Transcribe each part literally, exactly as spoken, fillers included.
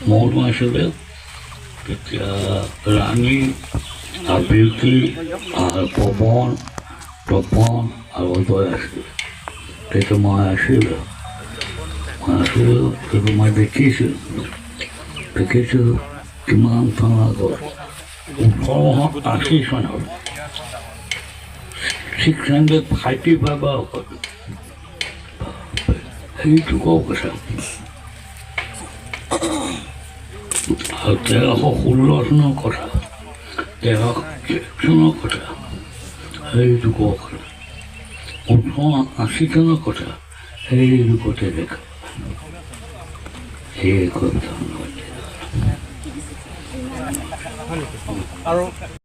মৌলমা আছিল, তেতিয়া ৰাণী, আবৃতি, আৰু পৱন, তপন আৰু অজয় আছিল। তেতিয়া মই আছিলোঁ, মই আছিলোঁ, তেতিয়া মই দেখিছোঁ, দেখিছোঁ কিমান চনৰ আগত, ওঠৰশ আশী চনত, ছিক্স হাণ্ড্ৰেড থাৰ্টি ফাইভৰ আগত। সেইটো কওক কথা। আৰু তেৰশ ষোল্ল চনৰ কথা, তেৰশ চনৰ কথা, সেইটো কওক কথা। ওঠৰশ আশী চনৰ কথা, সেইটো কওঁতে দেখা। সেই কথা।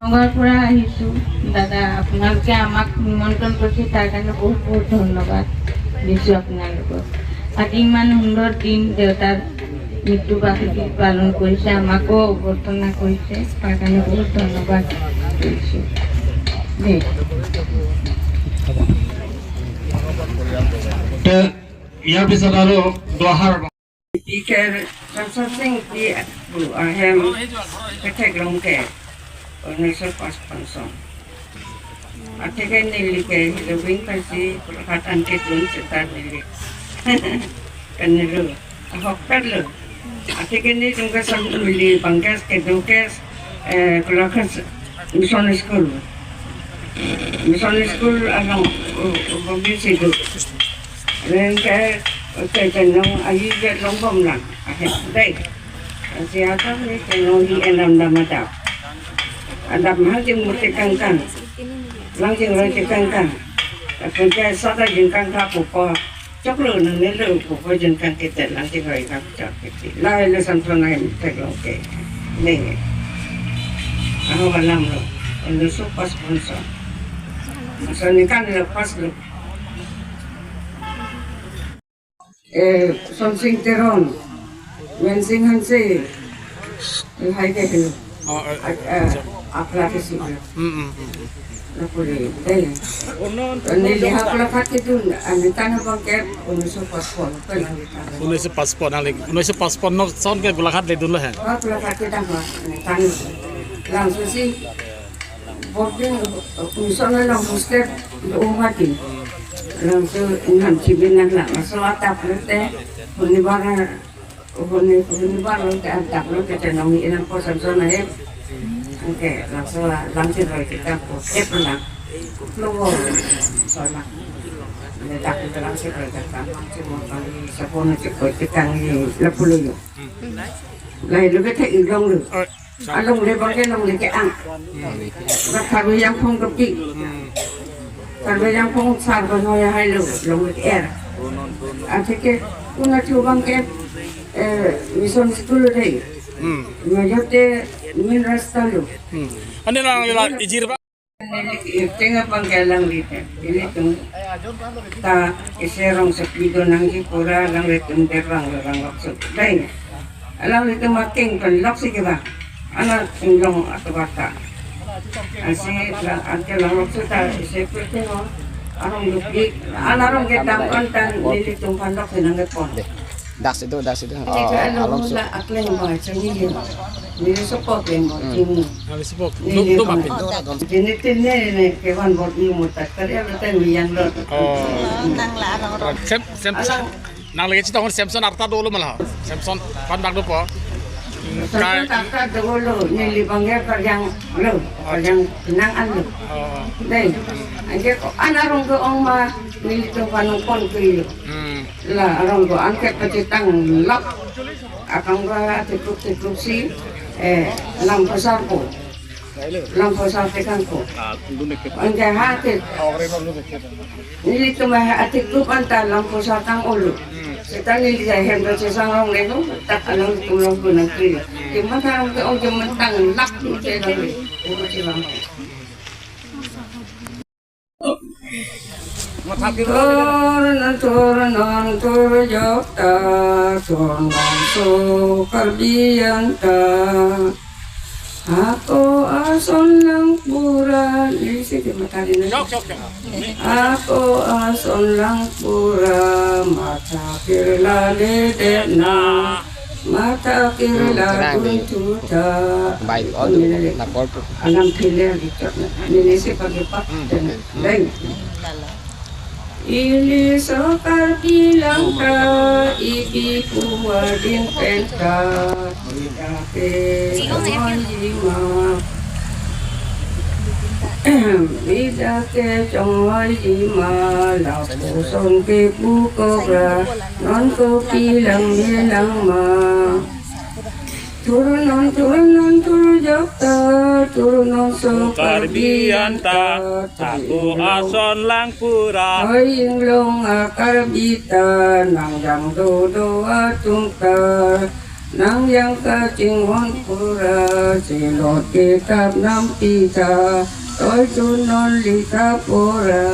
নগাঁৱৰ পৰা আহিছো। দাদা, আপোনালোকে আমাক নিমন্ত্ৰণ কৰিছে, তাৰ কাৰণে বহুত বহুত ধন্যবাদ দিছো আপোনালোকক। আজি ইমান সুন্দৰ দিন, দেউতাৰ মৃত্যু বাৰ্ষিকী পালন কৰিছে, আমাকো অভ্যৰ্থনা কৰিছে, তাৰ কাৰণে বহুত ধন্যবাদ দিছো দেই। ইয়াৰ পিছত আৰু দুআষাৰ। Teacher Samson Sing ti bu ahem ketheklong ke, unniso pachpon son. Atheke neli ke hilo bing pasi pulakat an kedun seta neli. Kanelo, ahok perlo. Atheke neli tungka sam neli bangkes kedokes, eh, pulakat mission school. Mission school along, u, u, bagi sidu. Rengke, oke, chenong ahi je longbom lang. Ahe, dei. Asi atam ni chenong hi enam dam adap. Adap mahal jing murti kangkang. Lang jing roi ti kangkang. Tapi ke sada jing kangkang pupo. Choklo nangnelo pupo jing kang kita lang jing roi kang chok kita. Lahelo Samson lahelo theklong ke. Ni. Aho alam lo. Endo so pas ponso. So ni kan lo pas lo. Eh, Somsing Teron, Mensing Hanse, eh, hai ke tu. Oh, eh, Ak-, eh, eh, Akla ke si. Hmm, hmm, hmm, hmm. Lapuli, eh. Ani liha pula khat ke tu, ani tan abang ke, unniso pachpon, pala kita. Unniso pachpon, alik. Unniso pachpon, no, son ke Golaghat le dun lo hai. Pula khat ke tang, ani tan. Langsung si, boarding, mission along hostel, Guwahati. Langsung inam chibin nang lang. Langsung atap lote, hunibar, huni, hunibar lote atap lote chenong inam po Samson ahem. Oke, langsung langsin roi kita po, kep lang. Lo, so lang. Letak itu langsin roi kita, langsin mo kali, sapon itu koi kita ni, lapuli yo. Lahelo ke thek ilong lo. Alongle bang ke longle ke-ang. Ba Karbi Anglong ke pi. Karbi Anglong sar ba noi hailo longle ke-er. Atheke una chu bang ke, eh, mission school dei. Hmm. Majote min rasta lo. Hmm. Ani lang la ijir ba. Neli ke irting abang ke alanglitum. Ilitum ta isi rongsopi do nangji pura alanglitum derang lo rang lokso. Dei. Alanglitum making pen loksi ke ba. Ana inglong atau bata. Asi la anke lang lokso ta isi pulting ho. Arong dupi. Ana rong ke dam kon tan nelitum pan loksi nang ke pon. Das itu, das itu. Ini ke anu along su- la akleng ba chini. Neli support yang ba chini. Neli support. Neli dum, dum bang. Dum. Chini tin ne ne ke wan bor ni mutak kar ya betul ni yang lo. Oh. Nang la arong arong. Sem, sem, alang. Nang lagi cita kon Samson arta dolo malah. Samson pan bak dopo. Samson arta dolo, neli bang ya kerjang lo, kerjang nang an lo. Oh. Dei. Anke ko ana rong ke ong ma nelitum panung pon ke lo. Hmm. La arong ko anke pachethang lak. Akang ba tikup tikup si, eh, lam pasar ko. Lam pasar tekang ko. Anke hati. Nelitum ha tikup anta lam pasar tang olo. Seta neli hem do chesang rong le ko, tak along tum long ko nang ke. Kematha rong ke ong kematang lak tu che long le. Ko che long. Thor non thor non thor jok ta, thor non so Karbi anta. Ako ason lang pura, ini sih di mata ini. Jok, jok, jok. Ako ason lang pura, matha pirla le de na. Mata kiri Hmm, la tenang di. Buntu ta. Baik, oh, tu, Nilai. Lapor tu. Alam pile gitu. Nilai si pakai pak Hmm, dan hmm. Lain. Ili so Karbi lang ta, ibi puwa din penta. Bida ke chonghoiji ma. Bida ke chonghoiji ma, lapuson ke pu kobra, non kopi lang me lang ma. Thur non, thur non, thur jokta, thur non so Karbi anta, taku ason lang pura. Oi inglong a Karbi ta, nangjang dodo atum ta, nangjang kachinghon pura, silot kitap nampi ta, oi thur non likha pura.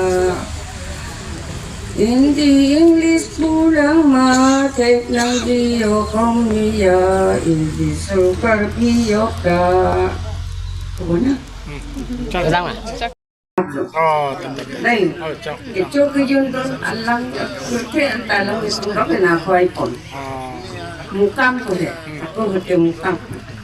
Hindi, English pu lang ma, thek nangji yo komiya, English so Karbi yok ta. Kona? Chak. Kedang, ah? Oh, tem, tem, tem. Lain. Oh, chak. Kecho kejun don alang, kurte anta lang isung rok na khoi pon. Oh. Mukam ko he. Ako hote mukam.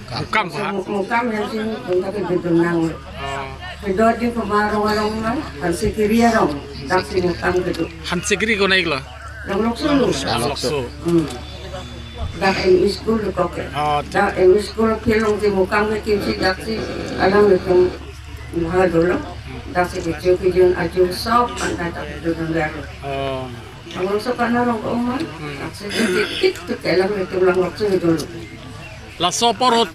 Mukam ko ha? Mu-, mukam he sing bunda ke gedunang. Oh. Kedo di pemaro along lang, hanse kiri arong, dak si mukam kedo. Hanse kiri ko naik lo? Lang lokso lo. Lang lokso. Hmm. Dak M E school lo koke. Oh, dak M E school philong si mukam ke kimsi dak si alang letung muha dolo. Dak si kecho kejun ajo sop anta dak gedunang. Oh. Lang lokso kana rong ko umar. Hmm. Dak si tik tik tu kelang letung lang lokso dolo. Laso apor hot